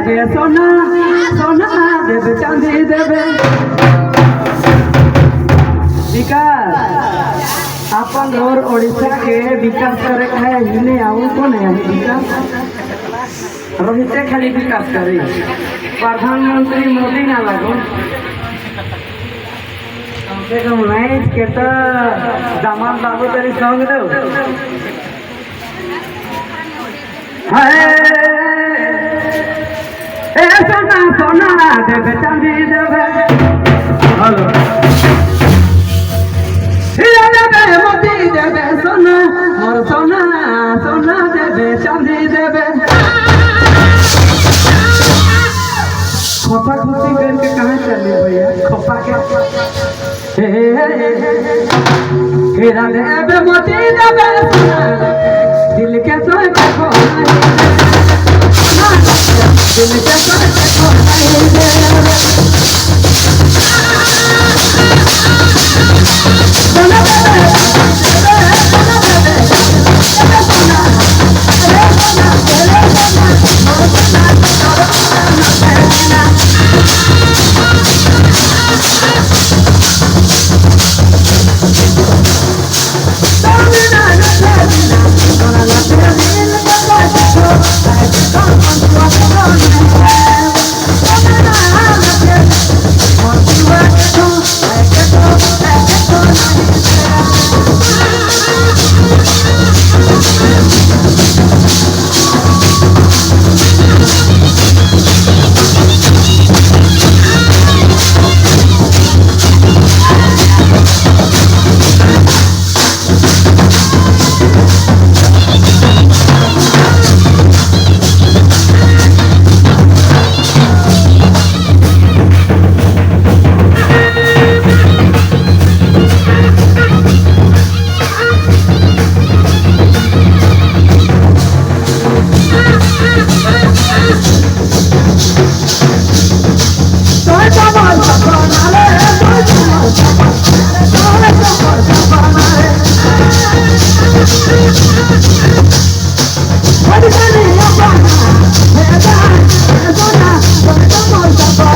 देवे सोना सोना देवे चांदी देवे। विकास अपन और ओडिशा के विकास करे है हिने आऊ कौन है विकास रोहिते खाली विकास करे प्रधानमंत्री मोदी ना लागो कम से कम मैच के तो दामाद बाबू तेरी संग दो ए सोना सोना देवे चांदी देवे हेलो हीरा देवे मोती देवे सोना मोर सोना सोना देवे चांदी देवे। खोपा खुशी करके कहाँ चले भैया खोपा के हीरा देवे मोती देवे सोना दिल के सोए देखो दिल के सोए देखो सोना देवे सोना देवे सोना अरे सोना अरे सोना मोर सोना सोना